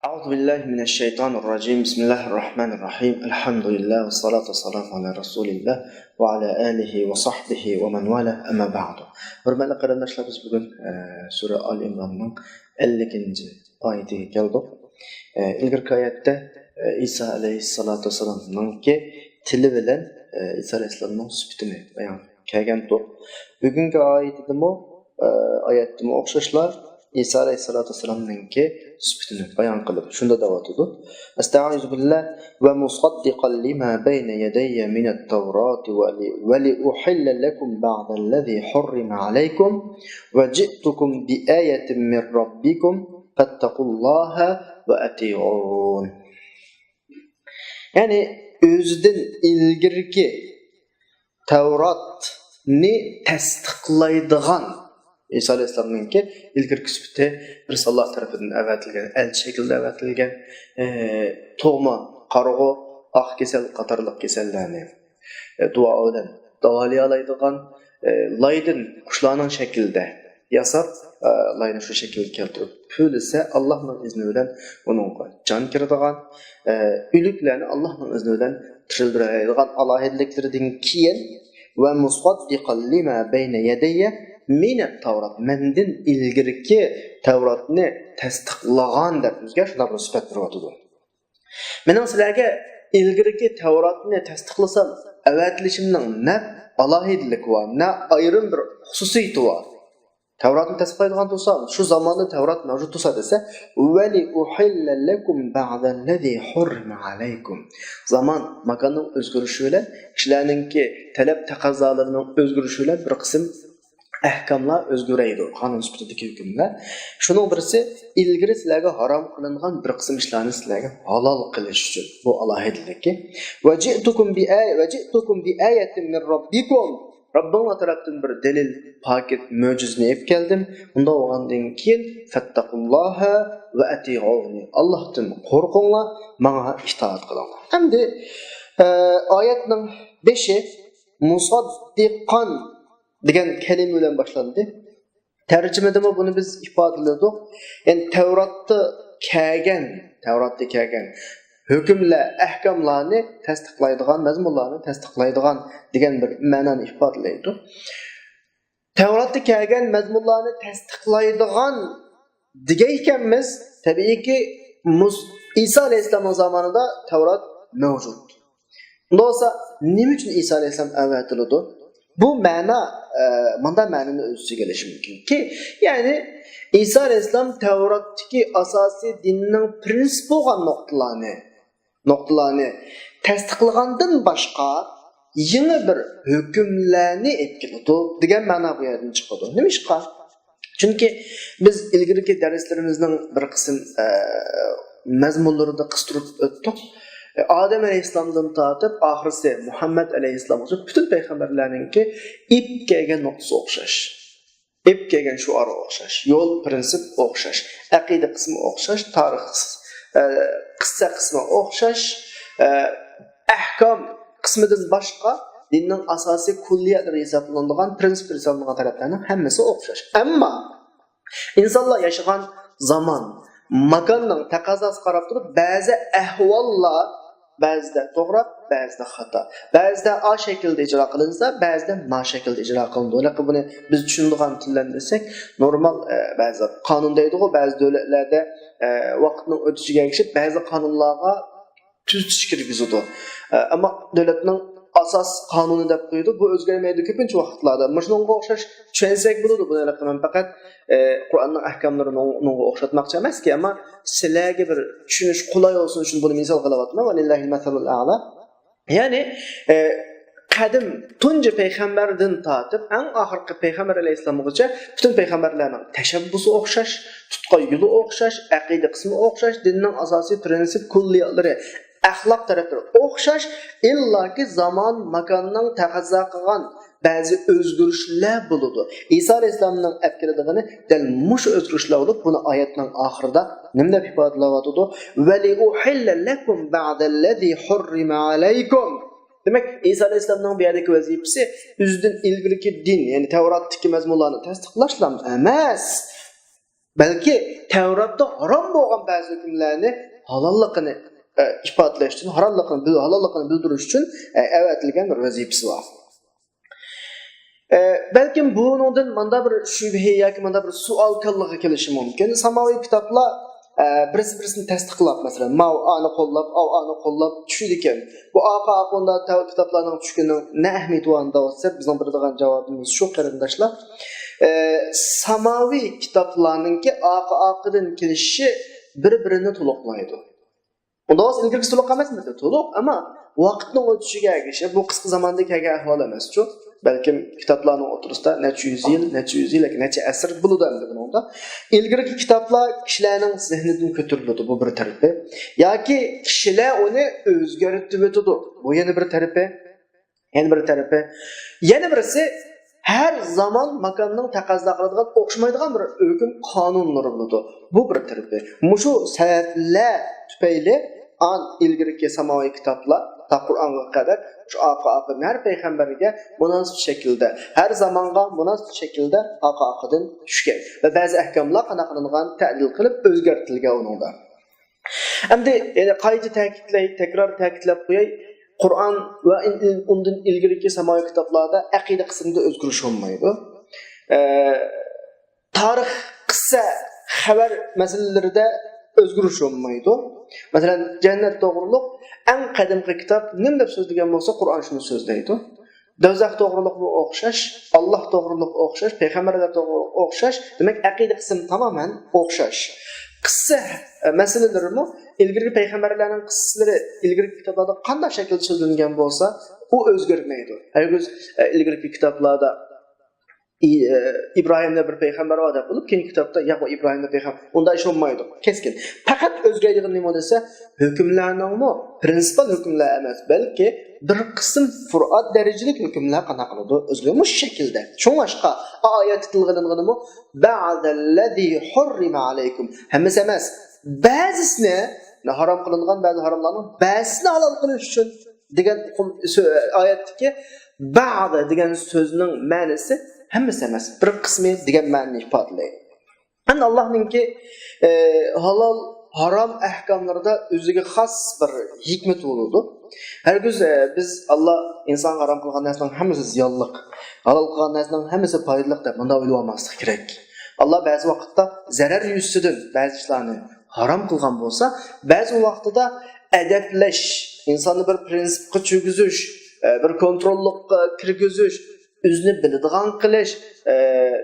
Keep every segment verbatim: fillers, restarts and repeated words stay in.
أعوذ بالله من الشيطان الرجيم. بسم الله الرحمن الرحيم. الحمد لله والصلاة والسلام على رسول الله وعلى آله وصحبه ومن والاه. أما بعد. Hörmətli qardaşlar, biz bugün, e, Surə Ali İmranın əlli ikinci ayətinə gəldik. E, ilgirki ayətdə, e, İsa əleyhissalatu vesselamın ki tili bilən, e, İsa əleyhissalamın sıfatını bəyan qılğandı. Bugünkü ayətdə bu, e, ayətdə bu oxşaşlar İsa əleyhissalatu vesselamın ki sıfatını bəyan qılıb, şunda dəvatıdı. Estaizu billah. ومصدقا لما بين يدي من التوراة ول- ولأحل لكم بعض الذي حرم عليكم وجئتكم بآية من ربكم فاتقوا الله وأطيعون. Ya'ni o'zidan ilgirki Tavratni tasdiqlaydigan İsa alayhissalomninki ilgirki sifati birisi Alloh tarafidan avatilgan, elchi shaklida avatilgan, e, tug'ma, qarg'u, oq kasal qatorliq kasallarni, e, duo bilan davolayalaydigan, e, laydan qushlarning shaklida yasab, e, layni shu shaklga keltirib pulasa, Allohning izni bilan uningga jon kiradigan, e, o'liklarni Allohning izni bilan tirildiradigan alohidaliklaridan keyin va مصدقا لما بين يدي من التوراة، mendan ilgirki Tavratni tasdiqlagan deb bizga shunday bir sifat beryotidi. Mening sizlarga ilgirki Tavratni tasdiqlasam, avatilishimning na alohidaligi bor, na ayrim bir xususiyati bor. Tavratni tasdiqlaydigan tursa, shu zamonda Tavrat mavjud tursa desa, ولأحل لكم بعض الذي حرم عليكم. Zamon, makonning o'zgarishi bilan, kishilarningki talab taqozolarining o'zgarishi bilan bir qism ahkomlar o'zgaraydi, qonun sifatidagi hukmlar. Shuning birisi, ilgari sizlarga harom qilingan bir qism ishlarni sizlarga halol qilish uchun. Bu alohidaligi. وجئتكم بآية، وجئتكم بآية من ربكم. Rabbinglar tarafdan bir dalil, pokit, mo'jizni olib keldim. Unda bo'lgandan keyin فاتقوا الله وأطيعون. Allohdan qo'rqinglar, menga itoat qilinglar. Endi, e, oyatning beshi مصدقا degan kalima bilan boshlandi. Tarjimadami buni biz ifodaladik. Ya'ni Tavratda kelgan, Tavratda kelgan hukmlar, ahkomlarni tasdiqlaydigan, mazmunlarni tasdiqlaydigan degan bir ma'noni ifodalaydi. Tavratda kelgan mazmunlarni tasdiqlaydigan degan ekanmiz, tabiiyki, Mus-, Iso alayhissalomning zamonida Tavrat mavjud. Unda bo'lsa, nima uchun Iso alayhissalom avatiladi? Bu ma'no, e, munda ma'noni o'z ichiga olishi mumkinki, ya'ni Iso alayhissalom Tavratdagi asosiy dinning prinsipi bo'lgan nuqtalarni, nuqtalarni tasdiqlagandan boshqa yangi bir hukmlarni olib keladi degan ma'no bu yerdan chiqadi. Nima ishqa? Chunki biz ilgirki darslarimizning bir qism, e, mazmunlarida qistirib o'tdik. E, Odam alayhissalomdan tortib, oxirisi Muhammad alayhissalomgacha butun payg'ambarlarningki ip kelgan nuqtasi o'xshash. Ip kelgan shuari o'xshash. Yo'l, prinsip o'xshash. Aqida qismi o'xshash. Tarix, e, qissa qismi o'xshash. E, ahkom qismidan boshqa dinning asosiy kulliyatlari hisoblanadigan, prinsip hisoblanadigan taraflarning hammasi o'xshash. Ammo insonlar yashagan zamon, makonning taqozosiga qarab turib, ba'zi ahvollar ba'zida to'g'ri, ba'zida xato, ba'zida A shaklda ijro qilinsa, ba'zida M shaklda ijro qilindi. Lekin buni biz tushunadigan tildan desak, normal, e, ba'zi qonun deydiku, ba'zi davlatlarda, e, vaqtning o'tishiga ergashib ba'zi qonunlarga tuzatish kirgizadi. E, ammo davlatning asos qonuni deb qo'yadi. Bu o'zgarmaydi ko'pincha vaqtlarda. Mana shunga o'xshash tushunsak bo'ladi. Buni men faqat, e, Qur'onning ahkomlarini unga o'xshatmoqchi emaski, ammo sizlarga bir tushunish qulay bo'lsin uchun buni misol qilyapman. ولله المثل الأعلى. Ya'ni, e, qadim tunji payg'ambardan tortib eng oxirgi payg'ambar alayhissalomgacha butun payg'ambarlarning tashabbusi o'xshash, tutgan yo'li o'xshash, aqida qismi o'xshash, dinning asosiy prinsip kulliyatlari, axloq tarafi o'xshash, illoki zamon makonning taqozo qilgan ba'zi o'zgarishlar bo'ladi. Iso alayhissalomning olib keladiganini dal mushu o'zgarishlar bo'lib, buni oyatning oxirida nima deb ifodalayotidi? ولأحل لكم بعض الذي حرم عليكم. Demak, Iso alayhissalomning bu yerdagi vazifasi o'zidan ilgirki din, ya'ni Tavratdagi mazmunlarni tasdiqlashlam emas. بەلكى تەۋراتتا ھارام بولغان بەزى ھۆكۈملەرنى ھالاللىقىنى، ئە، ئىپادىلەش ئۈچۈن، ھاراملىقىنى بىل-، ھالاللىقىنى بىلدۈرۈش ئۈچۈن، ئە، ئەۋەتىلگەن بىر ۋەزىپىسى بار. ئە، بەلكىم بۇنىڭدىن ماندا بىر شۈبھە ياكى ماندا بىر سوئال كاللىغا كېلىشى مۇمكىن. ساماۋى كىتابلار، ئە، بىرسى بىرسىنى تەستىقلاپ، مەسىلەن، ماۋۇ ئانى قوللاپ، ئاۋۇ ئانى قوللاپ چۈشىدىكەن. بۇ ئاقا ئاقوندا تەۋ-، كىتابلارنىڭ چۈشكىنىنىڭ نە ئەھمىيىتى بار دەۋاتسا، بىزنىڭ بېرىدىغان جاۋابىمىز شۇ، قېرىنداشلار. ئە، ساماۋى كىتابلارنىڭكى ئاقا ئاقىدىن كېلىشى بىر-بىرىنى تولۇقلايدۇ. ئۇنداق بولسا ئىلگىرىكىسى تولۇق ئەمەسمىدى؟ تولۇق، ئەمما ۋاقىتنىڭ ئۆتۈشىگە ئەگىشىپ، بۇ قىسقا زاماندا كەلگەن ئەھۋال ئەمەسچۇ. بەلكىم كىتابلارنىڭ ئوتتۇرىسىدا نەچچە يۈز يىل، نەچچە يۈز يىل ياكى نەچچە ئەسىر بولىدۇ ئەمدى بۇنىڭدا. ئىلگىرىكى كىتابلار كىشىلەرنىڭ زېھنىدىن كۆتۈرۈلىدۇ، بۇ بىر تەرىپى. ياكى كىشىلەر ئۇنى ئۆزگەرتىۋېتىدۇ، بۇ يەنە بىر تەرىپى. يەنە بىر تەرىپى، يەنە بىرسى، ھەر زامان ماكاننىڭ تەقەززا قىلىدىغان ئوخشىمايدىغان بىر ھۆكۈم قانۇنلىرى بولىدۇ. بۇ بىر تەرىپى. مۇشۇ سەۋەبلەر تۈپەيلى ئان ئىلگىرىكى ساماۋى كىتابلار تا قۇرئانغا قەدەر شۇ ئاقا ئاقىدىن ھەر پەيغەمبەرگە مۇناسىپ شەكىلدە، ھەر زامانغا مۇناسىپ شەكىلدە ئاقا ئاقىدىن چۈشكەن ۋە بەزى ئەھكاملار قانداق قىلىنغان، تەدىل قىلىپ ئۆزگەرتىلگەن ئۇنىڭدا. ئەمدى يەنە قايتا تەكىتلەي، تەكرار تەكىتلەپ قوياي، قۇرئان ۋە ئىن-، ئىن-، ئۇندىن ئىلگىرىكى ساماۋى كىتابلاردا ئەقىدە قىسمىدا ئۆزگىرىش بولمايدۇ. ئە، تارىخ، قىسسە، خەۋەر مەسىلىلىرىدە ئۆزگىرىش بولمايدۇ. مەسىلەن، جەننەت توغرۇلۇق ئەڭ قەدىمكى كىتاب نېمە دەپ سۆزلىگەن بولسا، قۇرئان شۇنى سۆزلەيدۇ. دوزاخ توغرۇلۇقمۇ ئوخشاش، ئاللاھ توغرۇلۇق ئوخشاش، پەيغەمبەرلەر توغرۇلۇق ئوخشاش. دېمەك، ئەقىدە قىسىم تامامەن ئوخشاش. قىسسە، ئە، مەسىلىلىرىمۇ، ئىلگىرىكى پەيغەمبەرلەرنىڭ قىسسىلىرى ئىلگىرىكى كىتابلاردا قانداق شەكىلدە سۆزلەنگەن بولسا، ئۇ ئۆزگەرمەيدۇ. ھەرگىز، ئە، ئىلگىرىكى كىتابلاردا ئى-، ئە، ئىبراھىمدە بىر پەيغەمبەر بار دەپ بولۇپ، كېيىنكى كىتابتا ياق، ئۇ ئىبراھىمدە پەيغەمبەر، ئۇنداق ئىش بولمايدۇ. كەسكىن. پەقەت ئۆزگەرىدىغىنى نېمە دېسە، ھۆكۈملەرنىڭمۇ پرىنسىپال ھۆكۈملەر ئەمەس، بەلكى بىر قىسىم فۇرئات دەرىجىلىك ھۆكۈملەر قانداق قىلىدۇ؟ ئۆزگىرىدۇ. مۇشۇ شەكىلدە. شۇڭلاشقا ئايەتتە تىلغا ئېلىنغىنىمۇ، بەئدەللەزى ھۇررىمە ئەلەيكۇم. ھەممىسى ئەمەس. بەزىسىنى، ھارام قىلىنغان بەزى ھاراملارنىڭ بەزىسىنى ھالال قىلىش ئۈچۈن دېگەن ئۇقۇم، سۆ-، ئايەتتىكى بەزى دېگەن سۆزنىڭ مەنىسى ھەممىسى ئەمەس، بىر قىسمى دېگەن مەنىنى ئىپادىلەيدۇ. ئەمدى ئاللاھنىڭكى، ئە، ھالال، ھارام ئەھكاملىرىدا ئۆزىگە خاس بىر ھېكمىتى بولىدۇ. ھەرگىز، ئە، بىز ئاللا ئىنسانغا ھارام قىلغان نەرسىنىڭ ھەممىسى زىيانلىق، ھالال قىلغان نەرسىنىڭ ھەممىسى پايدىلىق دەپ مۇنداق ئويلىۋالماسلىق كېرەك. ئاللا بەزى ۋاقىتتا زەرەر يۈزىسىدىن بەزى ئىشلارنى ھارام قىلغان بولسا، بەزى ۋاقتىدا ئەدەپلەش، ئىنساننى بىر پرىنسىپقا چۈشۈرگۈزۈش، ئە، بىر كونتروللۇققا كىرگۈزۈش، ئۆزىنى بىلىدىغان قىلىش، ئە،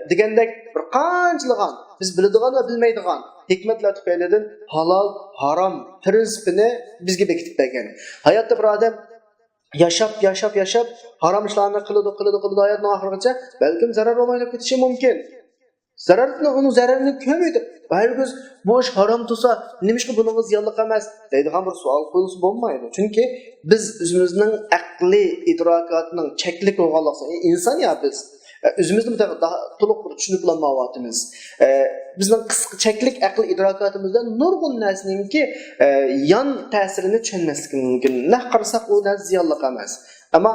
دېگەندەك بىر قانچىلىغان، بىز بىلىدىغان ۋە بىلمەيدىغان ھېكمەتلەر تۈپەيلىدىن ھالال، ھارام پرىنسىپىنى بىزگە بېكىتىپ بەرگەن. ھاياتتا بىر ئادەم ياشاپ، ياشاپ، ياشاپ، ھارام ئىشلارنى قىلىدۇ، قىلىدۇ، قىلىدۇ، ھاياتنىڭ ئاخىرىغىچە، بەلكىم زەرەر بولمايدۇ كېتىشى مۇمكىن. زەرەرنى، ئۇنىڭ زەرىرىنى كۆرمەيدۇ. ھەرگىز بۇ ئىش ھارام تۇرسا، نېمىشقا بۇنىڭغا زىيانلىق ئەمەس دەيدىغان بىر سوئال قويۇلسا بولمايدۇ. چۈنكى بىز ئۆزىمىزنىڭ ئەقلىي ئىدراكاتىنىڭ چەكلىك بولغانلىقى، ئىنسان يا بىز، ئە، ئۆزىمىزنى بۇ تەرەپتە تولۇق بىر چۈشىنىپ بولالمايۋاتىمىز. ئە، بىزنىڭ قىسقا چەكلىك ئەقلىي ئىدراكاتىمىزدا نۇرغۇن نەرسىنىڭكى، ئە، يان تەسىرىنى چۈشەنمەسلىكىمىز مۇمكىن. نەق قارىساق، ئۇ نەرسە زىيانلىق ئەمەس. ئەمما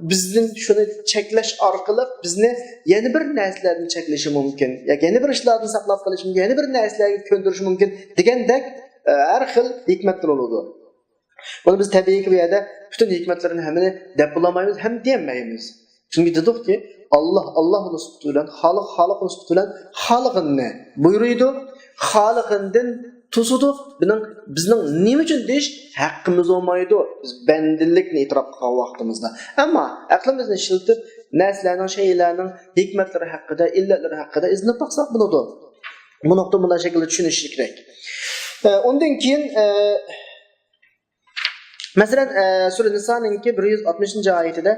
بىزدىن شۇنى چەكلەش ئارقىلىق بىزنى يەنە بىر نەرسىلەردىن چەكلىشى مۇمكىن، ياكى يەنە بىر ئىشلاردىن ساقلاپ قېلىشى مۇمكىن، يەنە بىر نەرسىلەرگە كۆندۈرۈشى مۇمكىن دېگەندەك، ئە، ھەر خىل ھېكمەتلەر بولىدۇ. بۇنى بىز تەبىئىيكى بۇ يەردە پۈتۈن ھېكمەتلىرىنى ھەممىنى دەپ بولالمايمىز ھەم دېيەلمەيمىز. چۈنكى دېدۇقكى، ئاللا، ئاللا ئۇنىڭ سۈپىتى بىلەن، خالىق، خالىق ئۇنىڭ سۈپىتى بىلەن خالىغىنىنى بۇيرۇيدۇ، خالىغىنىدىن توسىدۇ. بىزنىڭ، بىزنىڭ نېمە ئۈچۈن دېيىش ھەققىمىز بولمايدۇ، بىز بەندىلىكنى ئېتىراپ قىلغان ۋاقتىمىزدا. ئەمما ئەقلىمىزنى ئىشلىتىپ، نەرسىلەرنىڭ، شەيئىلەرنىڭ ھېكمەتلىرى ھەققىدە، ئىللەتلىرى ھەققىدە ئىزدىنىپ باقساق بولىدۇ. بۇ نۇقتا مۇنداق شەكىلدە چۈشىنىشى كېرەك. ئە، ئۇندىن كېيىن، ئە، مەسىلەن، ئە، سۈرە نىسانىڭكى بىر يۈز ئاتمىشىنچى ئايىتىدە،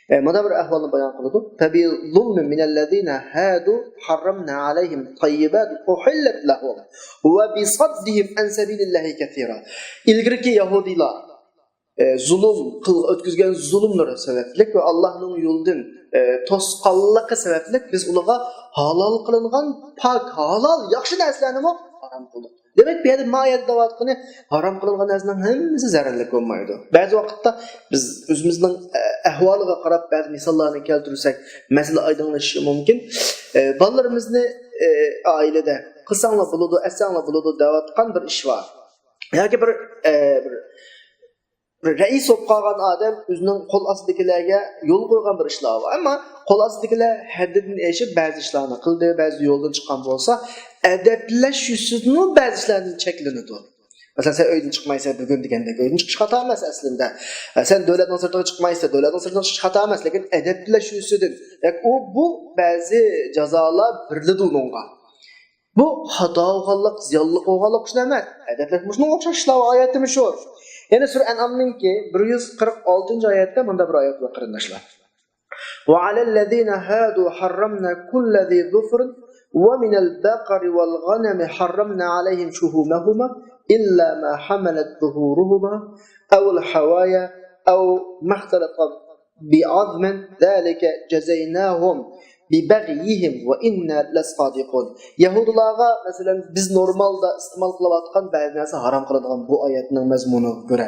ئە، مۇنداق بىر ئەھۋالنى بايان قىلىدۇ. فبظلم من الذين هادوا حرمنا عليهم طيبات أحلت لهم وبصدهم عن سبيل الله كثيرا. ئىلگىرىكى يەھۇدىيلار، ئە، زۇلۇم قىل-، ئۆتكۈزگەن زۇلۇملىرى سەۋەبلىك ۋە ئاللاھنىڭ يولىدىن، ئە، توسقانلىقى سەۋەبلىك بىز ئۇلارغا ھالال قىلىنغان پاك، ھالال، ياخشى نەرسىلەرنىمۇ ھارام قىلدۇق. دېمەك، بۇ يەردە ما يەردە دەۋاتقىنى ھارام قىلىنغان نەرسىنىڭ ھەممىسى زەرەرلىك بولمايدۇ. بەزى ۋاقىتتا بىز ئۆزىمىزنىڭ، ئە، ئەھۋالىغا قاراپ بەزى مىساللارنى كەلتۈرسەك، مەسىلە ئايدىڭلىشىشى مۇمكىن. ئە، بالىلىرىمىزنى، ئە، ئائىلىدە قىلساڭلار بولىدۇ، ئەتسەڭلار بولىدۇ دەۋاتقان بىر ئىش بار. ياكى بىر، ئە، بىر، بىر رەئىس بولۇپ قالغان ئادەم ئۆزىنىڭ قول ئاستىدىكىلەرگە يول قويغان بىر ئىشلار بار. ئەمما قول ئاستىدىكىلەر ھەددىدىن ئېشىپ بەزى ئىشلارنى قىلدى، بەزى يولدىن چىققان بولسا، ئەدەپلەش يۈزىسىدىنمۇ بەزى ئىشلاردىن چەكلىنىدۇ. مەسىلەن، سەن ئۆيدىن چىقمايسەن بۈگۈن دېگەندەك، ئۆيدىن چىقىش خاتا ئەمەس ئەسلىندە. سەن دۆلەتنىڭ سىرتىغا چىقمايسەن، دۆلەتنىڭ سىرتىغا چىقىش خاتا ئەمەس، لېكىن ئەدەپلەش يۈزىسىدىن. ياكى ئۇ، بۇ بەزى جازالار بېرىلىدۇ ئۇنىڭغا. بۇ خاتا بولغانلىق، زىيانلىق بولغانلىق ئۈچۈن ئەمەس. ئەدەپلەش مۇشۇنىڭغا ئوخشاش ئىشلار بار، ئايەتتىمۇ شۇ. يەنە سۈرە ئەنئامنىڭكى بىر يۈز قىرىق ئالتىنچى ئايەتتە مۇنداق بىر ئايەت بار، قېرىنداشلار. وعلى الذين هادوا حرمنا كل ذي ظفر ومن البقر والغنم حرمنا عليهم شحومهما إلا ما حملت ظهورهما أو الحوايا أو ما اختلط بعظم ذلك جزيناهم ببغيهم وإنا لصادقون. يەھۇدىيلارغا، مەسىلەن، بىز نورمالدا ئىستېمال قىلىۋاتقان بەزى نەرسە ھارام قىلىنغان بۇ ئايەتنىڭ مەزمۇنىغا كۆرە.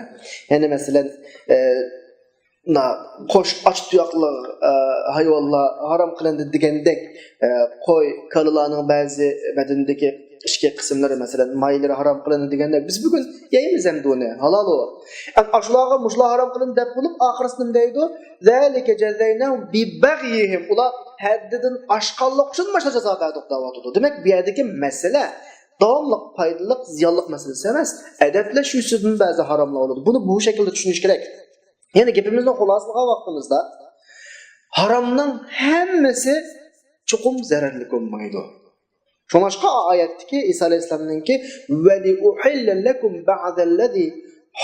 يەنى، مەسىلەن، ئە، مۇنا قوش ئاچ تۇياقلىق، ئە، ھايۋانلار ھارام قىلىندى دېگەندەك، ئە، قوي، كالىلارنىڭ بەزى بەدىنىدىكى ئىچكى قىسىملىرى، مەسىلەن، مايلىرى ھارام قىلىندى دېگەندەك، بىز بۈگۈن يەيمىز ئەمدى ئۇنى، ھالال ئۇ. ئەم، ئاشۇلارغا مۇشۇلار ھارام قىلىندى دەپ بولۇپ، ئاخىرسىدا نېمە دەيدۇ؟ ذلك جزيناهم ببغيهم. ئۇلار ھەددىدىن ئاشقانلىقى ئۈچۈن مانا شۇ جازا بەردۇق دەۋاتىدۇ. دېمەك، بۇ يەردىكى مەسىلە داۋاملىق پايدىلىق، زىيانلىق مەسىلىسى ئەمەس. ئەدەپلەش يۈزىسىدىن بەزى ھاراملار بولىدۇ. بۇنى بۇ شەكىلدە چۈشىنىش كېرەك. يەنى گېپىمىزنى خۇلاسىلىغان ۋاقتىمىزدا، ھارامنىڭ ھەممىسى چوقۇم زەرەرلىك بولمايدۇ. شۇڭلاشقا ئايەتتىكى ئىسا ئەلەيھىسسالامنىڭكى، ولأحل لكم بعض الذي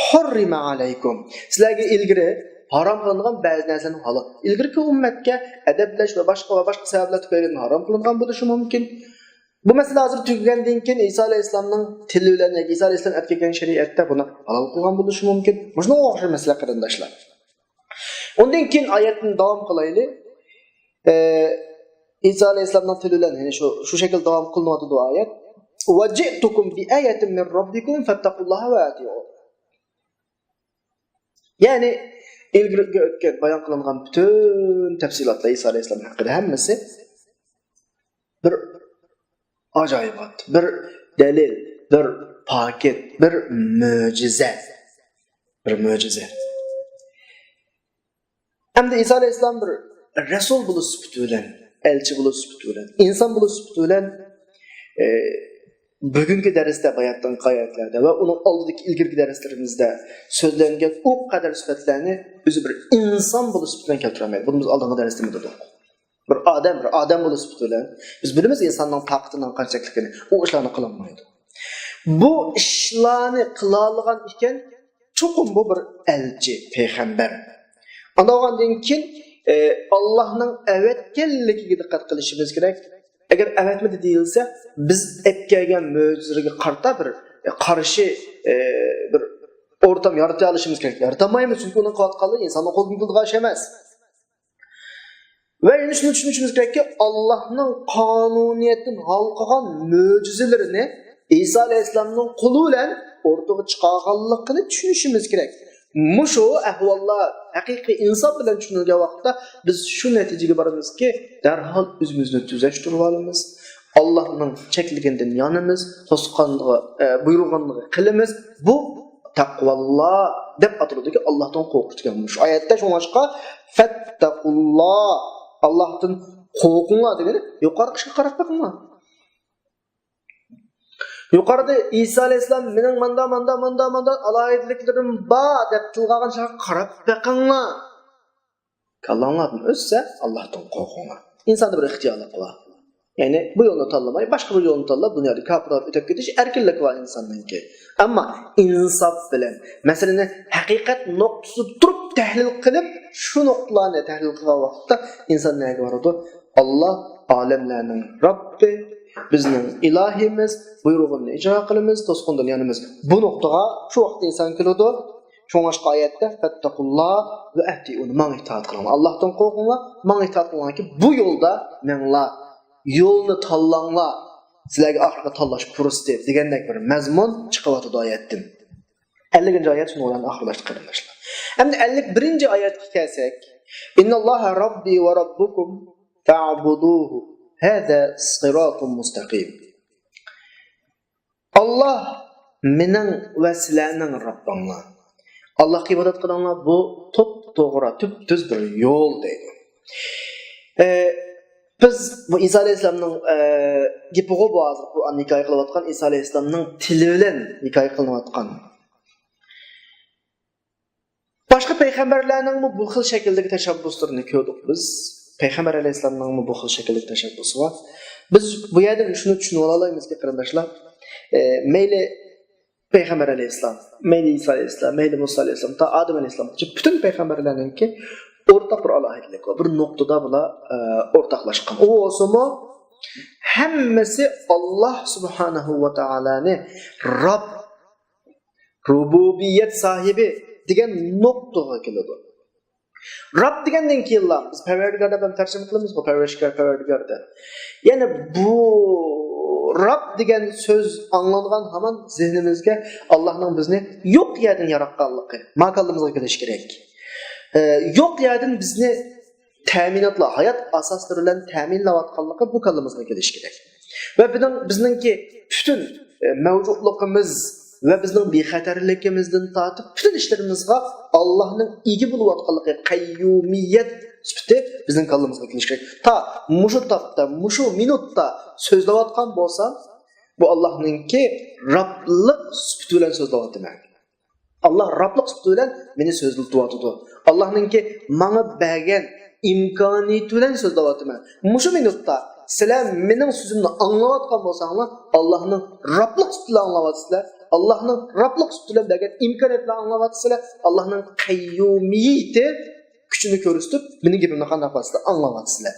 حرم عليكم. سىلەرگە ئىلگىرى ھارام قىلىنغان بەزى نەرسىلەرنى ھالال. ئىلگىرىكى ئۈممەتكە ئەدەپلەش ۋە باشقا ۋە باشقا سەۋەبلەر تۈپەيلىدىن ھارام قىلىنغان بولۇشى مۇمكىن. بۇ مەسىلە ھازىر تۈگىگەندىن كېيىن ئىسا ئەلەيھىسسالامنىڭ تىلى بىلەن ياكى ئىسا ئەلەيھىسسالام ئەپ كەلگەن شەرىئەتتە بۇنى ھالال قىلغان بولۇشى مۇمكىن. مۇشۇنىڭغا ئوخشاش مەسىلە، قېرىنداشلار. ئۇندىن كېيىن ئايەتتىن داۋام قىلايلى. ئە، ئىسا ئەلەيھىسسالامنىڭ تىلى بىلەن، يەنى شۇ، شۇ شەكىلدە داۋام قىلىنىۋاتىدۇ ئايەت. وجئتكم بآية من ربكم فاتقوا الله وأطيعون. يەنى ئىلگىرى ئۆتكەن بايان قىلىنغان پۈتۈن تەپسىلاتلار ئىسا ئەلەيھىسسالام ھەققىدە ھەممىسى بىر ئاجايىبات، بىر دەلىل، بىر پاكىت، بىر مۆجىزە. بىر مۆجىزە. ئەمدى ئىسا ئەلەيھىسسالام بىر رەسۇل بولۇش سۈپىتى بىلەن، ئەلچى بولۇش سۈپىتى بىلەن، ئىنسان بولۇش سۈپىتى بىلەن، ئە، بۈگۈنكى دەرستە، باياتقان ئايەتلەردە ۋە ئۇنىڭ ئالدىدىكى ئىلگىرىكى دەرسلىرىمىزدە سۆزلەنگەن ئۇ قەدەر سۈپەتلەرنى ئۆزى بىر ئىنسان بولۇش سۈپىتى بىلەن كەلتۈرەلمەيدۇ. بۇنى بىز ئالدىنقى دەرستە دېدۇق. بىر ئادەم، بىر ئادەم بولۇش سۈپىتى بىلەن بىز بىلىمىز ئىنساننىڭ تاقىتىنىڭ قانچىلىكىنى، ئۇ ئىشلارنى قىلالمايدۇ. بۇ ئىشلارنى قىلالىغان ئىكەن، چوقۇم بۇ بىر ئەلچى، پەيغەمبەر. ئاندىن بولغاندىن كېيىن، ئە، ئاللاھنىڭ ئەۋەتكەنلىكىگە دىققەت قىلىشىمىز كېرەك. ئەگەر ئەۋەتمىدى دېيىلسە، بىز ئەپ كەلگەن مۆجىزىلەرگە قارىتا بىر، ئە، قارشى، ئە، بىر ئورتام يارىتالىشىمىز كېرەك. يارىتالمايمىز، چۈنكى ئۇنىڭ قىلىۋاتقانلىرى ئىنساننىڭ قولىدىن كېلىدىغان ئىش ئەمەس. ۋە يەنە شۇنى چۈشىنىشىمىز كېرەككى، ئاللاھنىڭ قانۇنىيەتتىن ھالقىغان مۆجىزىلىرىنى ئىسا ئەلەيھىسسالامنىڭ قولى بىلەن ئوتتۇرىغا چىقارغانلىقىنى چۈشىنىشىمىز كېرەك. مۇشۇ ئەھۋاللار ھەقىقىي ئىنساپ بىلەن چۈشىنىلگەن ۋاقىتتا، بىز شۇ نەتىجىگە بارىمىزكى، دەرھال ئۆزىمىزنى تۈزەشتۈرۈۋالىمىز. ئاللاھنىڭ چەكلىگىنىدىن يانىمىز، توسقانلىقى، ئە، بۇيرۇغانلىقىنى قىلىمىز. بۇ تەقۋاللا دەپ ئاتىلىدۇكى، ئاللاھتىن قورقۇش دېگەن مۇشۇ ئايەتتە. شۇڭلاشقا، فەتتەقۇللا، ئاللاھتىن قورقۇڭلار دېگىنى يۇقىرىقى ئىشقا قاراپ بېقىڭلار. يۇقىرىدا ئىسا ئەلەيھىسسالام مېنىڭ ماندا، ماندا، ماندا، ماندا ئالاھىدىلىكلىرىم بار دەپ تىلغا ئالغان ئىشقا قاراپ بېقىڭلار. كاللاڭلاردىن ئۆتسە، ئاللاھتىن قورقۇڭلار. ئىنساندا بىر ئىختىيارلىق بار. يەنى بۇ يولنى تاللىماي، باشقا بىر يولنى تاللاپ، دۇنيادا كاپىرلار ئۆتۈپ كېتىش ئەركىنلىكى بار ئىنساننىڭكى. ئەمما ئىنساپ بىلەن مەسىلىنى ھەقىقەت نۇقتىسىدا تۇرۇپ تەھلىل قىلىپ، شۇ نۇقتىلارنى تەھلىل قىلغان ۋاقىتتا ئىنسان نەگە بارىدۇ؟ ئاللاھ ئالەملەرنىڭ رەببى، بىزنىڭ ئىلاھىمىز، بۇيرۇغىنىنى ئىجرا قىلىمىز، توسقۇنىدىن يانىمىز. بۇ نۇقتىغا شۇ ۋاقىتتا ئىنسان كېلىدۇ. شۇڭلاشقا ئايەتتە، فەتتەقۇللا ۋە ئەتىئۇن، ماڭا ئىتائەت قىلىڭلار. ئاللاھتىن قورقۇڭلار، ماڭا ئىتائەت قىلىڭلاركى، بۇ يولدا مېڭىڭلار، يولنى تاللاڭلار، سىلەرگە ئاخىرقى تاللاش پۇرسىتى دېگەندەك بىر مەزمۇن چىقىۋاتىدۇ ئايەتتىن. ئەللىكىنچى ئايەت شۇنىڭ بىلەن ئاخىرلاشتى، قېرىنداشلار. ئەمدى ئەللىك بىرىنچى ئايەتكە كەلسەك، إن الله ربي وربكم فاعبدوه هذا صراط مستقيم. ئاللاھ مېنىڭ ۋە سىلەرنىڭ رەببىڭلار. ئاللاھقا ئىبادەت قىلىڭلار، بۇ توپتوغرا، تۈپتۈز بىر يول دەيدۇ. ئە، بىز بۇ ئىسا ئەلەيھىسسالامنىڭ، ئە، گېپىغۇ بۇ ھازىر قۇرئان ھېكايە قىلىۋاتقان، ئىسا ئەلەيھىسسالامنىڭ تىلى بىلەن ھېكايە قىلىنىۋاتقان. باشقا پەيغەمبەرلەرنىڭمۇ بۇ خىل شەكىلدىكى تەشەببۇسلىرىنى كۆردۇق بىز. پەيغەمبەر ئەلەيھىسسالامنىڭمۇ بۇ خىل شەكىلدىكى تەشەببۇسى بار. بىز بۇ يەردىن شۇنى چۈشىنىۋالالايمىزكى، قېرىنداشلار، ئە، مەيلى پەيغەمبەر ئەلەيھىسسالام، مەيلى ئىسا ئەلەيھىسسالام، مەيلى مۇسا ئەلەيھىسسالام، تا ئادەم ئەلەيھىسسالامغىچە پۈتۈن پەيغەمبەرلەرنىڭكى ئورتاق بىر ئالاھىدىلىكى بار. بىر نۇقتىدا بۇلار، ئە، ئورتاقلاشقان. ئۇ بولسىمۇ ھەممىسى ئاللاھ سۇبھانەھۇ ۋە تائالانى رەب، رۇبۇبىيەت ساھىبى دېگەن نۇقتىغا كېلىدۇ. رەب دېگەندىن كېيىنلا بىز پەرۋەردىگار دەپ ھەم تەرجىمە قىلىمىزغۇ، پەرۋەردىگار، پەرۋەردىگار دەپ. يەنى بۇ رەب دېگەن سۆز ئاڭلانغان ھامان زېھنىمىزگە ئاللاھنىڭ بىزنى يوق يەردىن ياراتقانلىقى، ما كاللىمىزغا كېلىشى كېرەك. ئە، يوق يەردىن بىزنى تەمىناتلار، ھايات ئاساسلىرى بىلەن تەمىنلەۋاتقانلىقى بۇ كاللىمىزغا كېلىشى كېرەك. ۋە بىزنىڭ، بىزنىڭكى پۈتۈن، ئە، مەۋجۇتلۇقىمىز ۋە بىزنىڭ بىخەتەرلىكىمىزدىن تارتىپ پۈتۈن ئىشلىرىمىزغا ئاللاھنىڭ ئىگە بولۇۋاتقانلىقى، قەييۇمىيەت سۈپىتى بىزنىڭ كاللىمىزغا كېلىشى كېرەك. تا مۇشۇ تاپتا، مۇشۇ مىنۇتتا سۆزلەۋاتقان بولسام، بۇ ئاللاھنىڭكى رەبلىق سۈپىتى بىلەن سۆزلەۋاتىمەن. ئاللاھ رەبلىق سۈپىتى بىلەن مېنى سۆزلىتىۋاتىدۇ. ئاللاھنىڭكى ماڭا بەرگەن ئىمكانىيىتى بىلەن سۆزلەۋاتىمەن. مۇشۇ مىنۇتتا سىلەر مېنىڭ سۆزۈمنى ئاڭلاۋاتقان بولساڭلار، ئاللاھنىڭ رەبلىق سۈپىتى بىلەن ئاڭلاۋاتىسىلەر. ئاللاھنىڭ رەبلىق سۈپىتى بىلەن بەرگەن ئىمكانىيەت بىلەن ئاڭلاۋاتىسىلەر. ئاللاھنىڭ قەييۇمىيىتى كۈچىنى كۆرسىتىپ، مېنىڭ گېپىمنى قانداق قىلىۋاتىسىلەر، ئاڭلاۋاتىسىلەر.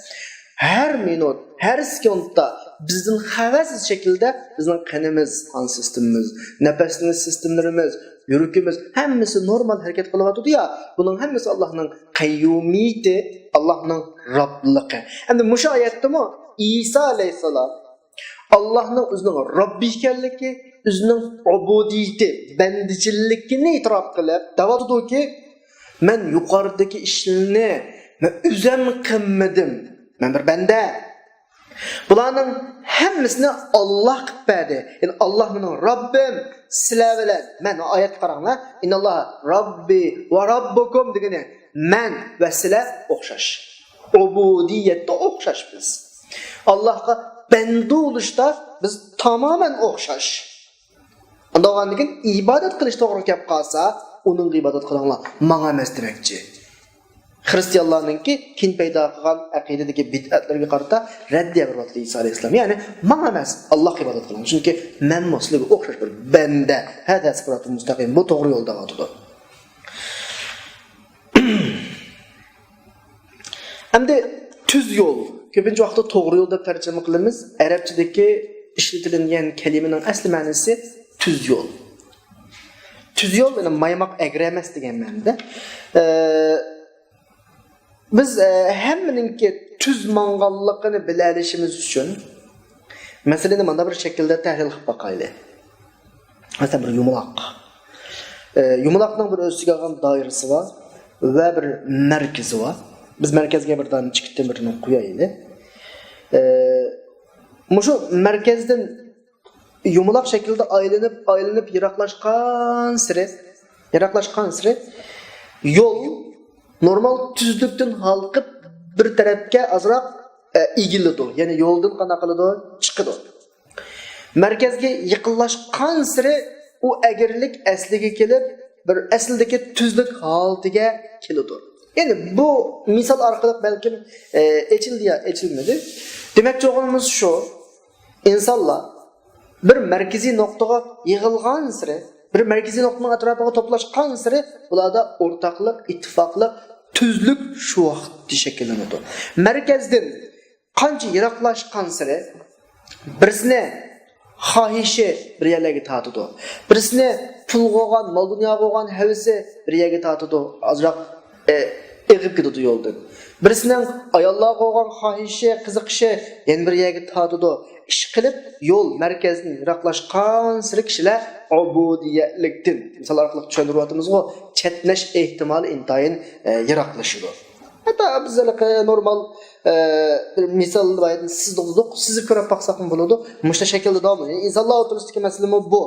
ھەر مىنۇت، ھەر سېكۇنتتا بىزدىن خەۋەرسىز شەكىلدە بىزنىڭ قېنىمىز، قان سىستېمىمىز، نەپەس سىستېمىلىرىمىز، يۈرىكىمىز، ھەممىسى نورمال ھەرىكەت قىلىۋاتىدۇ يا، بۇنىڭ ھەممىسى ئاللاھنىڭ قەييۇمىيىتى، ئاللاھنىڭ رەبلىقى. ئەمدى مۇشۇ ئايەتتىمۇ ئىسا ئەلەيھىسسالام ئاللاھنىڭ ئۆزىنىڭ رەببى ئىكەنلىكى، ئۆزىنىڭ ئۇبۇدىيىتى، بەندىچىلىكىنى ئېتىراپ قىلىپ دەۋاتىدۇكى، مەن يۇقىرىدىكى ئىشلارنى مەن ئۆزۈم قىلمىدىم. مەن بىر بەندە. بۇلارنىڭ ھەممىسىنى ئاللاھ قىلىپ بەردى. يەنى ئاللاھ مېنىڭ رەببىم، سىلەر بىلەن. مەن ئايەتكە قاراڭلار. ئىنناللاھە رەببى ۋە رەببۇكۇم دېگىنى مەن ۋە سىلەر ئوخشاش. ئۇبۇدىيەتتە ئوخشاش بىز. ئاللاھقا بەندە بولۇشتا بىز تامامەن ئوخشاش. ئانداق بولغاندىكىن ئىبادەت قىلىش توغرا كەپ قالسا، ئۇنىڭغا ئىبادەت قىلىڭلار، ماڭا ئەمەس دېمەكچى. خرىستىيانلارنىڭكى كېيىن پەيدا قىلغان ئەقىدىدىكى بىدئەتلەرگە قارىتا رەددىيە بېرىۋاتىدۇ ئىسا ئەلەيھىسسالام. يەنى ماڭا ئەمەس، ئاللاھقا ئىبادەت قىلىڭ. چۈنكى مەنمۇ سىلەرگە ئوخشاش بىر بەندە. ھەزا سىراتۇل مۇستەقىم، بۇ توغرا يول دەۋاتىدۇ. ئەمدى تۈز يول. كۆپىنچە ۋاقىتتا توغرا يول دەپ تەرجىمە قىلىمىز. ئەرەبچىدىكى ئىشلىتىلگەن كەلىمىنىڭ ئەسلى مەنىسى تۈز يول. تۈز يول، يەنى مايماق ئەگرى ئەمەس دېگەن مەنىدە. ئە، بىز، ئە، ھەممىنىڭكى تۈز ماڭغانلىقىنى بىلەلىشىمىز ئۈچۈن مەسىلىنى مانا بىر شەكىلدە تەھلىل قىلىپ باقايلى. مەسىلەن، بىر يۇمىلاق. ئە، يۇمىلاقنىڭ بىر ئۆز ئىچىگە ئالغان دائىرىسى بار ۋە بىر مەركىزى بار. بىز مەركەزگە بىر دانە چىقىتتىن بىرنى قويايلى. ئە، مۇشۇ مەركەزدىن يۇمىلاق شەكىلدە ئايلىنىپ، ئايلىنىپ يىراقلاشقانسېرى، يىراقلاشقانسېرى يول نورمال تۈزلۈكتىن ھالقىپ بىر تەرەپكە ئازراق، ئە، ئېگىلىدۇ. يەنى يولدىن قانداق قىلىدۇ؟ چىقىدۇ. مەركەزگە يېقىنلاشقانسېرى ئۇ ئەگرىلىك ئەسلىگە كېلىپ، بىر ئەسلىدىكى تۈزلۈك ھالىتىگە كېلىدۇ. يەنى بۇ مىسال ئارقىلىق بەلكىم، ئە، ئېچىلدى يا ئېچىلمىدى. دېمەكچى بولغىنىمىز شۇ، ئىنسانلار بىر مەركىزىي نۇقتىغا يىغىلغانسېرى، بىر مەركىزىي نۇقتىنىڭ ئەتراپىغا توپلاشقانسېرى ئۇلاردا ئورتاقلىق، ئىتتىپاقلىق، تۈزلۈك شۇ ۋاقىتتا شەكىللىنىدۇ. مەركەزدىن قانچە يىراقلاشقانسېرى بىرسىنى خاھىشى بىر يەرلەرگە تارتىدۇ. بىرسىنى پۇلغا بولغان، مال دۇنياغا بولغان ھەۋىسى بىر يەرگە تارتىدۇ. ئازراق، ئە، ئېغىپ كېتىدۇ يولدىن. بىرسىنىڭ ئاياللارغا بولغان خاھىشى، قىزىقىشى يەنە بىر يەرگە تارتىدۇ. ئىشقىلىپ، يول مەركەزدىن يىراقلاشقانسېرى كىشىلەر ئۇبۇدىيەتلىكتىن، مىسال ئارقىلىق چۈشەندۈرۈۋاتىمىزغۇ، چەتنەش ئېھتىمالى ئىنتايىن، ئە، يىراقلىشىدۇ. ھەتتا بىز ھېلىقى نورمال، ئە، بىر مىسال رىۋايەتنى سىزدۇق، سىزىپ كۆرۈپ باقساقمۇ بولىدۇ. مۇشۇنداق شەكىلدە داۋام قىلىدۇ. يەنى ئىنسانلار ئوتتۇرىسىدىكى مەسىلىمۇ بۇ.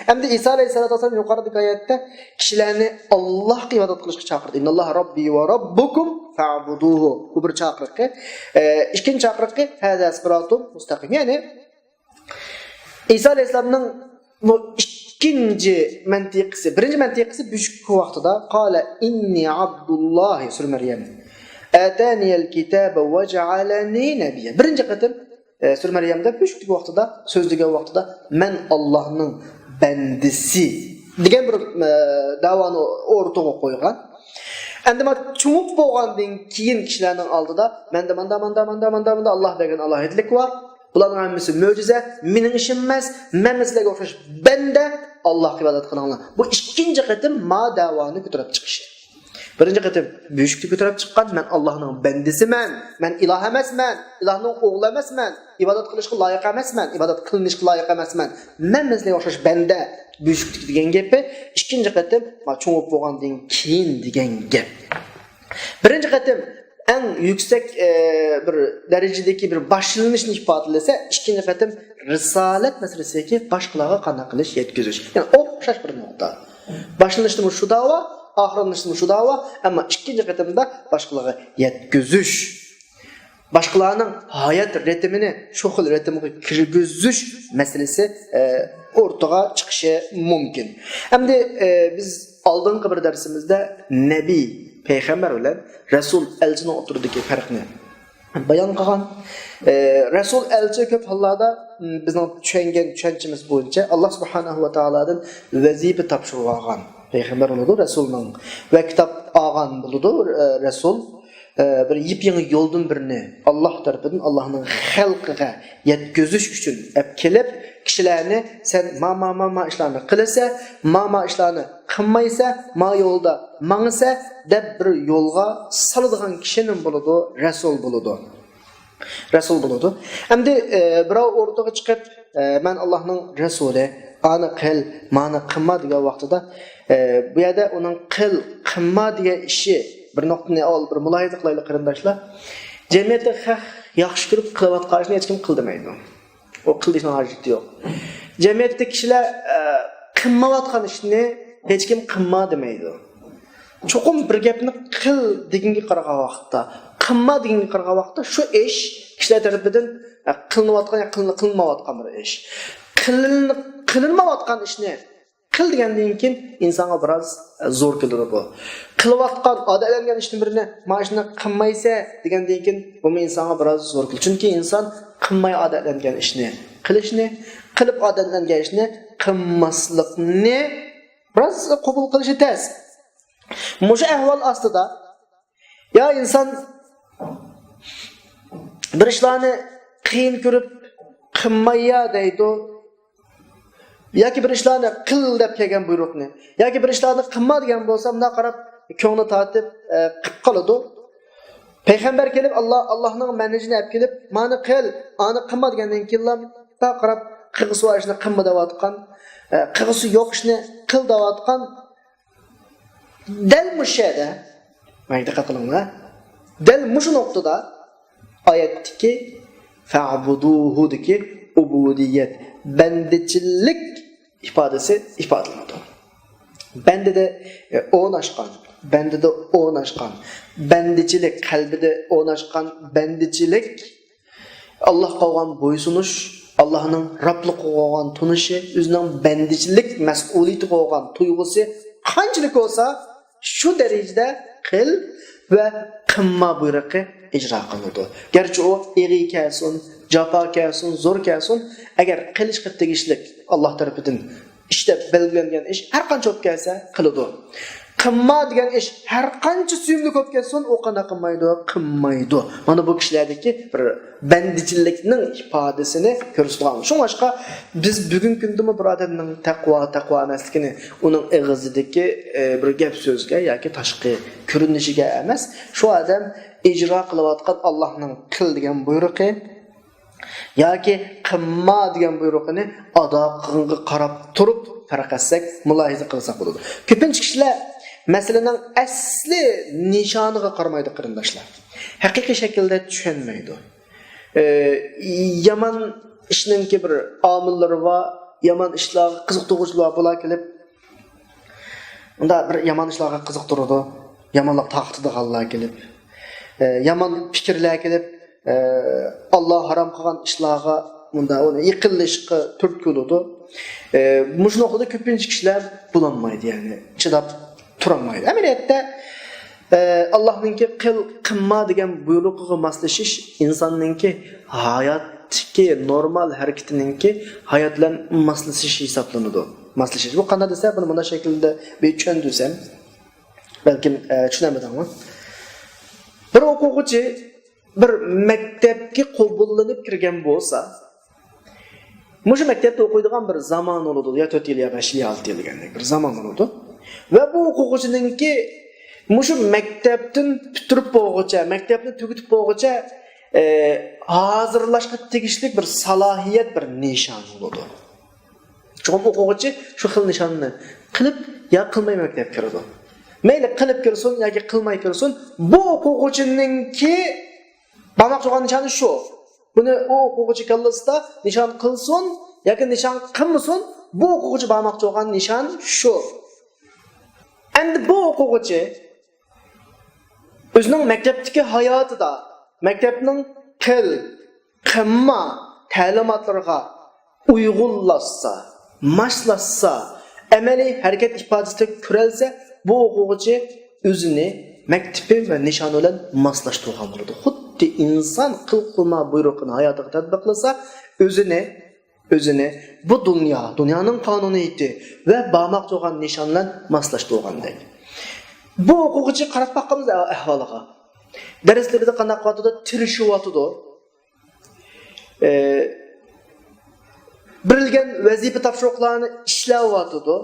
ئەمدى ئىسا ئەلەيھىسسالاتۇ ۋەسسالام يۇقىرىدىكى ئايەتتە كىشىلەرنى ئاللاھقا ئىبادەت قىلىشقا چاقىردى. «ئىنناللاھە راببى ۋە راببۇكۇم فەئبۇدۇھۇ». بۇ بىر چاقىرىقى. ئە، ئىككىنچى چاقىرىقى، «ھازا سىراتۇم مۇستەقىم». يەنى ئىسا ئەلەيھىسسالامنىڭ بۇ ئىككىنچى مەنتىقىسى، بىرىنچى مەنتىقىسى بۈشۈككە ۋاقتىدا، «قالە ئىننى ئابدۇللاھى» سۈرە مەريەم، «ئاتانىيەل كىتابە ۋە جەئەلەنى نەبىييە». بىرىنچى قېتىم، ئە، سۈرە مەريەمدە بۈشۈكتىكى ۋاقتىدا، سۆزلىگەن ۋاقتىدا، «مەن ئاللاھنىڭ بەندىسى» دېگەن بىر، ئە، داۋانى ئوتتۇرىغا قويغان. ئەمدى مانا چوڭۇپ بولغاندىن كېيىن كىشىلەرنىڭ ئالدىدا، «مەندە ماندا، ماندا، ماندا، ماندا، ماندا ئاللاھ دېگەن ئالاھىدىلىك بار. بۇلارنىڭ ھەممىسى مۆجىزە، مېنىڭ ئىشىم ئەمەس، مەن سىلەرگە ئوخشاش بەندە، ئاللاھقا ئىبادەت قىلىڭلار.» بۇ ئىككىنچى قېتىم ما داۋانى كۆتۈرۈپ چىقىشى. بىرىنچى قېتىم بۈشۈكتە كۆتۈرۈپ چىققان، «مەن ئاللاھنىڭ بەندىسىمەن، مەن ئىلاھ ئەمەسمەن، ئىلاھنىڭ ئوغلى ئەمەسمەن، ئىبادەت قىلىشقا لايىق ئەمەسمەن، ئىبادەت قىلىنىشقا لايىق ئەمەسمەن، مەن سىلەرگە ئوخشاش بەندە، بۈشۈكتە» دېگەن گېپى. ئىككىنچى قېتىم ما چوڭۇپ بولغاندىن كېيىن دېگەن گەپ. بىرىنچى قېتىم ئەڭ يۈكسەك، ئە، بىر دەرىجىدىكى بىر باشلىنىشنى ئىپادىلىسە، ئىككىنچى قېتىم رىسالەت مەسىلىسىدىكى باشقىلارغا قانداق قىلىش، يەتكۈزۈش. يەنى ئوخشاش بىر نۇقتا. باشلىنىشتىمۇ شۇ داۋا، ئاخىرلىنىشتىمۇ شۇ داۋا، ئەمما ئىككىنچى قېتىمدا باشقىلارغا يەتكۈزۈش. باشقىلارنىڭ ھايات رىتىمىنى شۇ خىل رىتىمغا كىرگۈزۈش مەسىلىسى، ئە، ئوتتۇرىغا چىقىشى مۇمكىن. ئەمدى، ئە، بىز ئالدىنقى بىر دەرسىمىزدە نەبىي، پەيغەمبەر بىلەن رەسۇل، ئەلچىنىڭ ئوتتۇرىدىكى پەرقنى بايان قىلغان. ئە، رەسۇل، ئەلچى كۆپ ھاللاردا، م، بىزنىڭ چۈشەنگەن چۈشەنچىمىز بويىچە ئاللاھ سۇبھانەھۇ ۋە تائالادىن ۋەزىپە تاپشۇرۇۋالغان پەيغەمبەر بولىدۇ، رەسۇلنىڭ ۋە كىتاب ئالغان بولىدۇ، ئە، رەسۇل. ئە، بىر يېپيېڭى يولدىن بىرنى ئاللاھ تەرىپىدىن ئاللاھنىڭ خەلقىگە يەتكۈزۈش ئۈچۈن ئەپ كېلىپ، كىشىلەرنى، «سەن ما، ما، ما، ما ئىشلارنى قىلىسەن، ما، ما ئىشلارنى قىلمايسەن، ما يولدا ماڭىسەن» دەپ بىر يولغا سالىدىغان كىشى نېمە بولىدۇ؟ رەسۇل بولىدۇ. رەسۇل بولىدۇ. ئەمدى، ئە، بىراۋ ئوتتۇرىغا چىقىپ، ئە، «مەن ئاللاھنىڭ رەسۇلى، ئانى قىل، مانى قىلما» دېگەن ۋاقتىدا، ئە، بۇ يەردە ئۇنىڭ قىل، قىلما دېگەن ئىشى، بىر نۇقتىنى ئاۋۋال بىر مۇلاھىزە قىلايلى، قېرىنداشلار. جەمئىيەتتە خەق ياخشى كۆرۈپ قىلىۋاتقان ئىشنى ھېچكىم قىل دېمەيدۇ. ئۇ قىل دېيىشنىڭ ھاجىتى يوق. جەمئىيەتتە كىشىلەر، ئە، قىلمايۋاتقان ئىشنى ھېچكىم قىلما دېمەيدۇ. چوقۇم بىر گەپنى قىل دېگەنگە قارىغان ۋاقىتتا، قىلما دېگەنگە قارىغان ۋاقىتتا شۇ ئىش كىشىلەر تەرىپىدىن، ئە، قىلىنىۋاتقان يا قىلىن-، قىلىنمايۋاتقان بىر ئىش. قىلىن-، قىلىنمايۋاتقان ئىشنى قىل دېگەندىن كېيىن ئىنسانغا بىراز، ئە، زور كېلىدۇ بۇ. قىلىۋاتقان، ئادەتلەنگەن ئىشنى بىرىنى، «ما ئىشنى قىلمايسەن» دېگەندىن كېيىن بۇمۇ ئىنسانغا بىراز زور كېلىدۇ. چۈنكى ئىنسان قىلماي ئادەتلەنگەن ئىشنى قىلىشنى، قىلىپ ئادەتلەنگەن ئىشنى قىلماسلىقنى بىراز قوبۇل قىلىشى تەس. مۇشۇ ئەھۋال ئاستىدا يا ئىنسان بىر ئىشلارنى قىيىن كۆرۈپ قىلمايا دەيدۇ، ياكى بىر ئىشلارنى قىل دەپ كەلگەن بۇيرۇقنى، ياكى بىر ئىشلارنى قىلما دېگەن بولسا، مۇنداق قاراپ كۆڭلى تارتىپ، ئە، قىپ قالىدۇ. پەيغەمبەر كېلىپ، ئاللا، ئاللانىڭ مەنھىجىنى ئەپ كېلىپ، «مانى قىل، ئانى قىلما» دېگەندىن كېيىنلا مۇنداق قاراپ، قىلغۇسى بار ئىشنى قىلما دەۋاتقان، ئە، قىلغۇسى يوق ئىشنى قىل دەۋاتقان. دەل مۇشۇ يەردە، ماڭا دىققەت قىلىڭلار، دەل مۇشۇ نۇقتىدا ئايەتتىكى «فەئبۇدۇھۇ»دىكى ئۇبۇدىيەت، بەندىچىلىك ئىپادىسى ئىپادىلىنىدۇ. بەندىدە، ئە، ئورناشقان، بەندىدە ئورناشقان بەندىچىلىك، قەلبىدە ئورناشقان بەندىچىلىك، ئاللاھقا بولغان بويسۇنۇش، ئاللاھنىڭ رەبلىقىگە بولغان تونۇشى، ئۆزىنىڭ بەندىچىلىك مەسئۇلىيىتىگە بولغان تۇيغۇسى قانچىلىك بولسا، شۇ دەرىجىدە قىل ۋە قىلما بۇيرۇقى ئىجرا قىلىنىدۇ. گەرچە ئۇ ئېغىر كەلسۇن، جاپا كەلسۇن، زور كەلسۇن، ئەگەر قىلىشقا تېگىشلىك ئاللاھ تەرىپىدىن ئىش دەپ بەلگىلەنگەن ئىش ھەر قانچە بولۇپ كەلسە قىلىدۇ. قىلما دېگەن ئىش ھەر قانچە سۆيۈملۈك بولۇپ كەتسۇن، ئۇ قانداق قىلمايدۇ؟ قىلمايدۇ. مانا بۇ كىشىلەردىكى بىر بەندىچىلىكنىڭ ئىپادىسىنى كۆرسىتىدىغان. شۇڭلاشقا بىز بۈگۈنكى كۈندىمۇ بىر ئادەمنىڭ تەقۋا، تەقۋا ئەمەسلىكىنى ئۇنىڭ ئېغىزىدىكى، ئە، بىر گەپ سۆزگە ياكى تاشقى كۆرۈنۈشىگە ئەمەس، شۇ ئادەم ئىجرا قىلىۋاتقان ئاللاھنىڭ قىل دېگەن بۇيرۇقى، ياكى قىلما دېگەن بۇيرۇقىنى ئادا قىلغىنىغا قاراپ تۇرۇپ پەرق ئەتسەك، مۇلاھىزە قىلساق بولىدۇ. كۆپىنچە كىشىلەر مەسىلىنىڭ ئەسلى نىشانىغا قارىمايدۇ، قېرىنداشلار. ھەقىقىي شەكىلدە چۈشەنمەيدۇ. ئى، يامان ئىشنىڭكى بىر ئامىللىرى بار، يامان ئىشلارغا قىزىقتۇرغۇچىلار بولا كېلىپ، ئۇندا بىر يامان ئىشلارغا قىزىقتۇرىدۇ، يامانلىق تارقىتىدىغانلار كېلىپ، ئى، يامان پىكىرلەر كېلىپ، ئى، ئاللا ھارام قىلغان ئىشلارغا مۇندا ئۇنى يېقىنلىشىشقا تۈرتكە بولىدۇ. ئى، مۇشۇ نۇقتىدا كۆپىنچە كىشىلەر بولالمايدۇ، يەنى چىداپ تۇرالمايدۇ. ئەمەلىيەتتە، ئى، ئاللانىڭكى قىل، قىلما دېگەن بۇيرۇقىغا ماسلىشىش ئىنساننىڭكى ھاياتتىكى نورمال ھەرىكىتىنىڭكى ھايات بىلەن ماسلىشىش ھېسابلىنىدۇ. ماسلىشىش. بۇ قانداق دېسە، بۇنى مۇنداق شەكىلدە بىر چۈشەندۈرسەم، بەلكىم، ئە، چۈشىنەلمىدىڭلار. بىر ئوقۇغۇچى بىر مەكتەپكە قوبۇللىنىپ كىرگەن بولسا، مۇشۇ مەكتەپتە ئوقۇيدىغان بىر زامان بولىدۇ، يا تۆت يىل، يا بەش يىل، يا ئالتە يىل دېگەندەك بىر زامان بولىدۇ. ۋە بۇ ئوقۇغۇچىنىڭكى مۇشۇ مەكتەپتىن پۈتتۈرۈپ بولغۇچە، مەكتەپنى تۈگىتىپ بولغۇچە، ئە، ھازىرلاشقا تېگىشلىك بىر سالاھىيەت، بىر نىشان بولىدۇ. چوقۇم ئوقۇغۇچى شۇ خىل نىشاننى قىلىپ يا قىلماي مەكتەپكە كىرىدۇ. مەيلى قىلىپ كىرسۇن ياكى قىلماي كىرسۇن، بۇ ئوقۇغۇچىنىڭكى بارماقچى بولغان نىشانى شۇ. بۇنى ئۇ ئوقۇغۇچى كاللىسىدا نىشان قىلسۇن ياكى نىشان قىلمىسۇن، بۇ ئوقۇغۇچى بارماقچى بولغان نىشان شۇ. ئەمدى بۇ ئوقۇغۇچى ئۆزىنىڭ مەكتەپتىكى ھاياتىدا مەكتەپنىڭ قىل، قىلما تەلىماتلىرىغا ئۇيغۇنلاشسا، ماسلاشسا، ئەمەلىي ھەرىكەت ئىپادىسىدە كۆرەلسە، بۇ ئوقۇغۇچى ئۆزىنى مەكتىپى ۋە نىشانى بىلەن ماسلاشتۇرغان بولىدۇ. خۇددى ئىنسان قىل، قىلما بۇيرۇقىنى ھاياتىغا تەتبىقلىسا، ئۆزىنى، ئۆزىنى بۇ دۇنيا، دۇنيانىڭ قانۇنىيىتى ۋە بارماقچى بولغان نىشان بىلەن ماسلاشتۇرغاندەك. بۇ ئوقۇغۇچى قاراپ باققىنىمىزدا ئەھۋالىغا، دەرسلىرىدە قانداق قىلىۋاتىدۇ؟ تىرىشىۋاتىدۇ. ئى، بېرىلگەن ۋەزىپە تاپشۇرۇقلارنى ئىشلەۋاتىدۇ.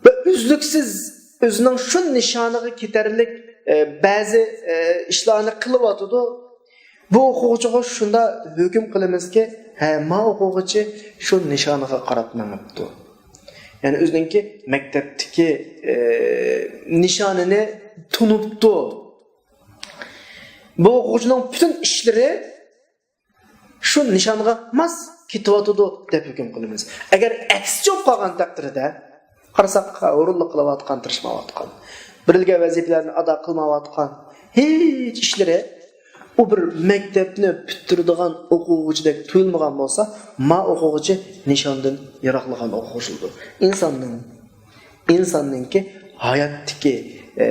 ۋە ئۈزلۈكسىز ئۆزىنىڭ شۇ نىشانىغا كېتەرلىك، ئى، بەزى، ئى، ئىشلارنى قىلىۋاتىدۇ. بۇ ئوقۇغۇچىغا شۇنداق ھۆكۈم قىلىمىزكى، ھە، ما ئوقۇغۇچى شۇ نىشانىغا قاراپ مېڭىپتۇ. يەنى ئۆزىنىڭكى مەكتەپتىكى، ئى، نىشانىنى تونۇپتۇ. بۇ ئوقۇغۇچىنىڭ پۈتۈن ئىشلىرى شۇ نىشانغا ماس كېتىۋاتىدۇ دەپ ھۆكۈم قىلىمىز. ئەگەر ئەكسىچە بولۇپ قالغان تەقدىردە، قارىساق، ھە، ھۇرۇنلۇق قىلىۋاتقان، تىرىشمايۋاتقان، بېرىلگەن ۋەزىپىلەرنى ئادا قىلمايۋاتقان، ھېچ ئىشلىرى ئۇ بىر مەكتەپنى پۈتتۈرىدىغان ئوقۇغۇچىدەك تۇيۇلمىغان بولسا، ما ئوقۇغۇچى نىشاندىن يىراقلىغان ئوقۇغۇچىدۇر. ئىنساننىڭ، ئىنساننىڭكى ھاياتتىكى، ئە،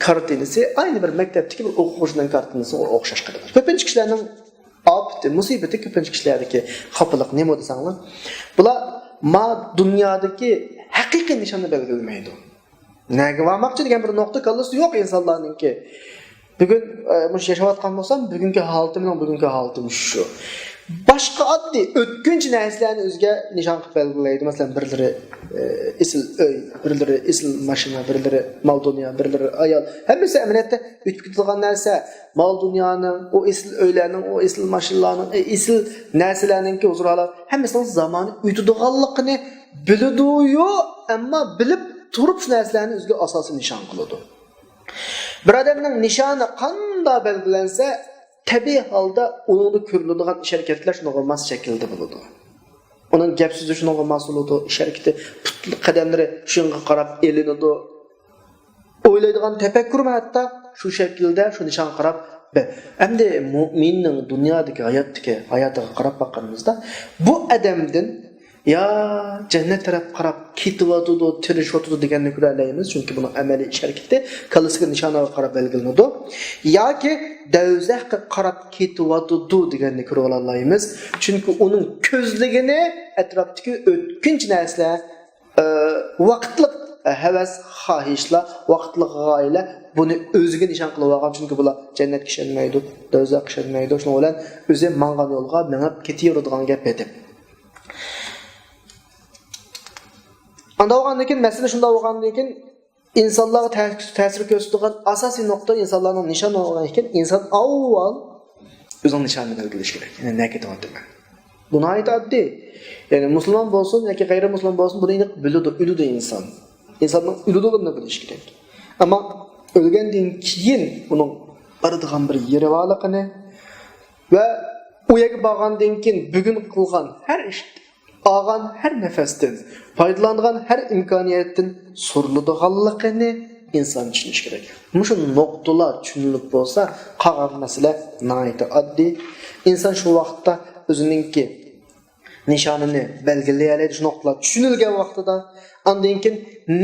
كارتىنىسى ئاينى بىر مەكتەپتىكى بىر ئوقۇغۇچىنىڭ كارتىنىسىغا ئوخشاش قىلىدۇ. كۆپىنچە كىشىلەرنىڭ ئاپىتى، مۇسىبىتى، كۆپىنچە كىشىلەردىكى خاپىلىق نېمە دېسەڭلار، بۇلار ما دۇنيادىكى ھەقىقىي نىشاننى بەلگىلىمەيدۇ. نەگە بارماقچى دېگەن بىر نۇقتا كاللىسىدا يوق ئىنسانلارنىڭكى. بۈگۈن، ئە، مۇشۇ ياشاۋاتقان بولسام، بۈگۈنكى ھالىتىم، مېنىڭ بۈگۈنكى ھالىتىم شۇ. باشقا ئاددىي، ئۆتكۈنچى نەرسىلەرنى ئۆزىگە نىشان قىلىپ بەلگىلەيدۇ. مەسىلەن، بىرلىرى، ئە، ئېسىل ئۆي، بىرلىرى ئېسىل ماشىنا، بىرلىرى مال-دۇنيا، بىرلىرى ئايال. ھەممىسى ئەمەلىيەتتە ئۆتۈپ كېتىدىغان نەرسە. مال-دۇنيانىڭ، ئۇ ئېسىل ئۆيلەرنىڭ، ئۇ ئېسىل ماشىنىلارنىڭ، ئە، ئېسىل نەرسىلەرنىڭكى ھۇزۇرى ھالال، ھەممىسىنىڭ زامانى ئۆتىدىغانلىقىنى بىلىدۇ-يۇ، ئەمما بىلىپ تۇرۇپ شۇ نەرسىلەرنى ئۆزىگە ئاساسىي نىشان قىلىدۇ. بىر ئادەمنىڭ نىشانى قانداق بەلگىلەنسە، تەبىئىي ھالدا ئۇنىڭدا كۆرۈلىدىغان ئىش-ھەرىكەتلەر شۇنىڭغا ماس شەكىلدە بولىدۇ. ئۇنىڭ گەپ سۆزى شۇنىڭغا ماس بولىدۇ، ئىش-ھەرىكىتى، پۇت قەدەملىرى شۇنىڭغا قاراپ ئېلىنىدۇ. ئويلايدىغان تەپەككۇرمۇ ھەتتا شۇ شەكىلدە، شۇ نىشانغا قاراپ. ئەمدى مۇئمىننىڭ دۇنيادىكى ھاياتتىكى، ھاياتىغا قاراپ باققىنىمىزدا، بۇ ئادەمدىن يا جەننەت تەرەپ قاراپ كېتىۋاتىدۇ، تىرىشىۋاتىدۇ دېگەننى كۆرەلەيمىز، چۈنكى بۇنىڭ ئەمەلىي ئىش-ھەرىكىتى كاللىسىدىكى نىشانىغا قاراپ بەلگىلىنىدۇ. ياكى دەۋزەخكە قاراپ كېتىۋاتىدۇ دېگەننى كۆرۈۋالالايمىز، چۈنكى ئۇنىڭ كۆزلىگىنى ئەتراپتىكى ئۆتكۈنچى نەرسىلەر، ئە، ۋاقىتلىق، ئە، ھەۋەس، خاھىشلار، ۋاقىتلىق غايىلەر بۇنى ئۆزىگە نىشان قىلىۋالغان، چۈنكى بۇلار جەننەتكە ئىشەنمەيدۇ، دەۋزەخكە ئىشەنمەيدۇ، شۇنىڭ بىلەن ئۆزى ماڭغان يولغا مېڭىپ كېتىۋېرىدىغان گەپ ئىدى. ئانداق بولغاندىن كېيىن، مەسىلە شۇنداق بولغاندىن كېيىن، ئىنسانلارغا تە-، تەسىر كۆرسىتىدىغان ئاساسىي نۇقتا، ئىنسانلارنىڭ نىشانى بولغان ئىكەن، ئىنسان ئاۋۋال ئۆزىنىڭ نىشانىنى بەلگىلىشى كېرەك. يەنى نەگە كېتىۋاتىمەن؟ بۇ ناھايىتى ئاددىي. يەنى مۇسۇلمان بولسۇن ياكى غەيرىي مۇسۇلمان بولسۇن، بۇنى ئېنىق بىلىدۇ، ئۆلىدۇ ئىنسان. ئىنساننىڭ ئۆلىدىغىنىنى بىلىشى كېرەك. ئەمما ئۆلگەندىن كېيىن ئۇنىڭ بارىدىغان بىر يېرى بارلىقىنى ۋە ئۇ يەرگە بارغاندىن كېيىن بۈگۈن قىلغان ھەر ئىش، ئالغان ھەر نەپەستىن، پايدىلانغان ھەر ئىمكانىيەتتىن سورىلىدىغانلىقىنى ئىنسان چۈشىنىشى كېرەك. مۇشۇ نۇقتىلار چۈشىنىلىپ بولسا، قالغان مەسىلە ناھايىتى ئاددىي. ئىنسان شۇ ۋاقىتتا ئۆزىنىڭكى نىشانىنى بەلگىلىيەلەيدۇ، شۇ نۇقتىلار چۈشىنىلگەن ۋاقتىدا. ئاندىن كېيىن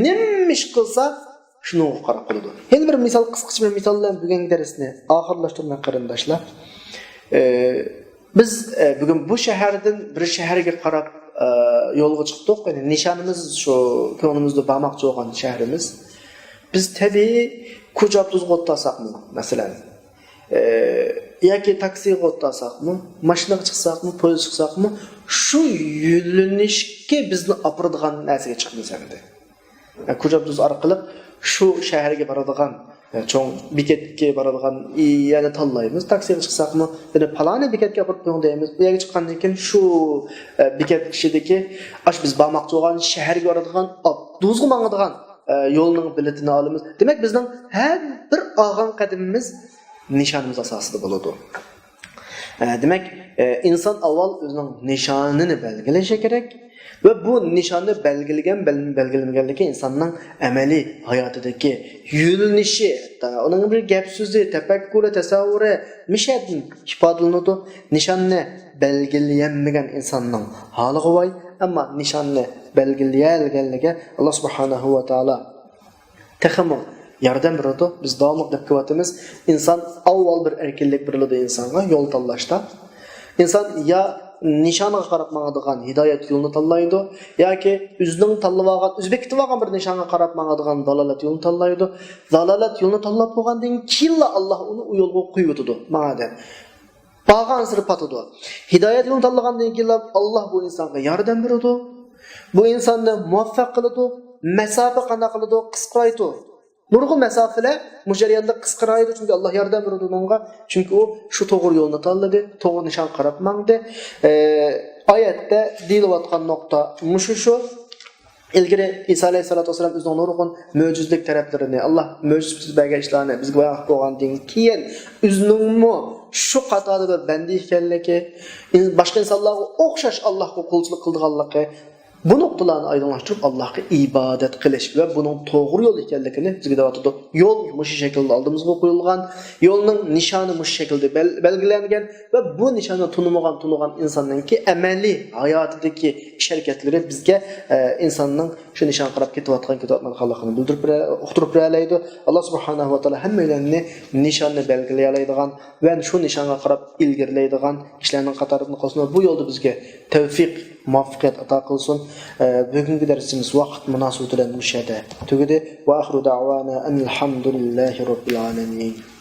نېمە ئىش قىلسا، شۇنىڭغا قاراپ قىلىدۇ. يەنە بىر مىسال، قىسقىچە بىر مىسال بىلەن بۈگۈنكى دەرسنى ئاخىرلاشتۇرىمەن، قېرىنداشلار. ئى، بىز، ئى، بۈگۈن بۇ شەھەردىن بىر شەھەرگە قاراپ، ئى، يولغا چىقتۇق. يەنى نىشانىمىز شۇ كۆڭلىمىزدە بارماقچى بولغان شەھىرىمىز. بىز تەبىئىي كوچا ئاپتوبۇسقا ئولتۇرساقمۇ، مەسىلەن، ئى، ياكى تاكسىغا ئولتۇرساقمۇ، ماشىنىغا چىقساقمۇ، پويىزغا چىقساقمۇ، شۇ يۆنىلىشكە بىزنى ئاپىرىدىغان نەرسىگە چىقىمىز ئەمدى. كوچا ئاپتوبۇس ئارقىلىق شۇ شەھەرگە بارىدىغان، چوڭ بېكەتكە بارىدىغان يەرنى تاللايمىز. تاكسىغا چىقساقمۇ، بىرنى پالانى بېكەتكە ئاپىرىپ قويۇڭ دەيمىز. ئۇ يەرگە چىققاندىن كېيىن شۇ، ئە، بېكەت ئىچىدىكى ئاشۇ بىز بارماقچى بولغان شەھەرگە بارىدىغان ئاپتوبۇسقا ماڭىدىغان، ئە، يولنىڭ بېلىتىنى ئالىمىز. دېمەك، بىزنىڭ ھەر بىر ئالغان قەدىمىمىز نىشانىمىز ئاساسىدا بولىدۇ. ئە، دېمەك، ئە، ئىنسان ئاۋۋال ئۆزىنىڭ نىشانىنى بەلگىلىشى كېرەك ۋە بۇ نىشاننى بەلگىلىگەن، بەل-، بەلگىلىمىگەنلىكى ئىنساننىڭ ئەمەلىي ھاياتىدىكى يۆنىلىشى، ئۇنىڭ بىر گەپ سۆزى، تەپەككۇرى، تەسەۋۋۇرى مۇشۇ يەردىن ئىپادىلىنىدۇ. نىشاننى بەلگىلىيەلمىگەن ئىنساننىڭ ھالىغا ۋاي، ئەمما نىشاننى بەلگىلىيەلىگەنلىكى، ئاللا سۇبھانەھۇ ۋە تائالا تېخىمۇ ياردەم بېرىدۇ. بىز داۋاملىق دەپ كېلىۋاتىمىز، ئىنسان ئاۋۋال بىر ئەركىنلىك بېرىلىدۇ ئىنسانغا يول تاللاشتا. ئىنسان يا نىشانغا قاراپ ماڭىدىغان ھىدايەت يولىنى تاللايدۇ، ياكى ئۆزىنىڭ تاللىۋالغان، ئۆزى بېكىتىۋالغان بىر نىشانغا قاراپ ماڭىدىغان زالالەت يولىنى تاللايدۇ. زالالەت يولىنى تاللاپ بولغاندىن كېيىنلا ئاللا ئۇنى ئۇ يولغا قويۇۋېتىدۇ. ماڭا دەپ. بارغانسېرى پاتىدۇ. ھىدايەت يولىنى تاللىغاندىن كېيىنلا ئاللا بۇ ئىنسانغا ياردەم بېرىدۇ. بۇ ئىنساننى مۇۋەپپەق قىلىدۇ. مەساپە قانداق قىلىدۇ؟ قىسقىرايدۇ. نۇرغۇن مەساپىلەر مۇشۇ جەرياندا قىسقىرايدۇ، چۈنكى ئاللا ياردەم بېرىدۇ ئۇنىڭغا. چۈنكى ئۇ شۇ توغرا يولنى تاللىدى، توغرا نىشانغا قاراپ ماڭدى. ئى، ئايەتتە دېيىلىۋاتقان نۇقتا مۇشۇ شۇ. ئىلگىرى ئىسا ئەلەيھىسسالاتۇ ۋەسسالام ئۆزىنىڭ نۇرغۇن مۆجىزىلىك تەرەپلىرىنى، ئاللا مۆجىزە سۈپىتىدە بەرگەن ئىشلارنى بىزگە بايان قىلىپ بولغاندىن كېيىن، ئۆزىنىڭمۇ شۇ قاتاردا بىر بەندە ئىكەنلىكى، ئىن-، باشقا ئىنسانلارغا ئوخشاش ئاللاغا قۇلچىلىق قىلىدىغانلىقى، بۇ نۇقتىلارنى ئايدىڭلاشتۇرۇپ، ئاللاغا ئىبادەت قىلىش ۋە بۇنىڭ توغرا يول ئىكەنلىكىنى بىزگە دەۋاتىدۇ. يول مۇشۇ شەكىلدە ئالدىمىزغا قويۇلغان، يولنىڭ نىشانى مۇشۇ شەكىلدە بەل-، بەلگىلەنگەن. ۋە بۇ نىشاننى تونۇمىغان، تونۇغان ئىنساننىڭكى ئەمەلىي ھاياتىدىكى ئىش ھەرىكەتلىرى بىزگە، ئە، ئىنساننىڭ شۇ نىشانغا قاراپ كېتىۋاتقان، كېتىۋاتمايدىغانلىقىنى بىلدۈرۈپ بېرە-، ئۇقتۇرۇپ بېرەلەيدۇ. ئاللا سۇبھانەھۇ ۋە تائالا ھەممەيلەننى نىشاننى بەلگىلىيەلەيدىغان ۋە شۇ نىشانغا قاراپ ئىلگىرىلەيدىغان كىشىلەرنىڭ قاتارىدىن قىلسۇن ۋە بۇ يولدا بىزگە تەۋفىق، مۇۋەپپەقىيەت ئاتا قىلسۇن. ئە، بۈگۈنكى دەرسىمىز ۋاقىت مۇناسىۋىتى بىلەن مۇشۇ يەردە تۈگىدى. ۋە ئاخىرۇ دەئۋانا ئەنىل ھەمدۇلىللاھى رەببىل ئالەمىن.